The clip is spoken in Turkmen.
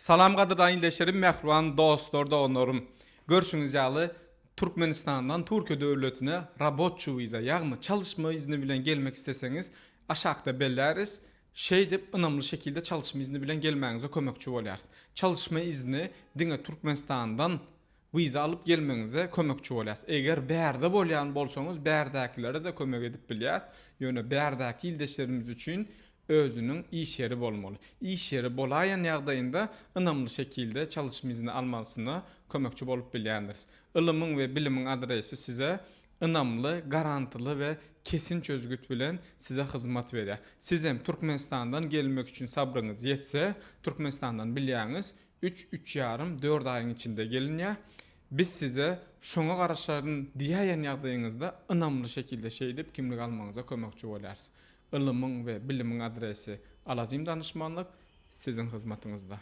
Salam gadyrdan ildeşlerim mähriban dostlar doganlarym. Görşüňiz ýaly Türkmenistandan Türkiýe döwletine rabotçy wiza ýagny çalyşma izni bilen gelmek isleseňiz aşakda belläris. Şeýdip ynamly şekilde çalyşma izni bilen gelmäňize kömekçi bolýarys. Çalyşma izni diňe Türkmenistandan wiza alyp gelmegiňize kömekçi bolýas. Eger bärde bolýan bolsaňyz bärdäkilere-de kömek edip bilýäs. Ýöne bärdäki ildeşlerimiz üçin özüniň iş ýeri bolmaly. Iş ýeri bolaýan ýagdaýynda ynamly şekilde çalyşma izni almasyna kömekçi bolup bilýändiris. Ylymyň we bilimiň adresi size ynamly, garantyly we kesin çözgüt bilen size hyzmat berýär. Sizem Türkmenistandan gelmek üçin sabryňyz ýetse, Türkmenistandan bilýäňiz, Üç, üç ýarym, dört aýyň içinde gelinýär. Biz size şoňa garaşaryn diýäýen ýagdaýyňyzda ynamly şekilde şeýdip kimlik almagyňyza kömekçi bolýarys. Ylymyň we bilimiň adresi Alazim danyşmanlyk siziň hyzmatyňyzda.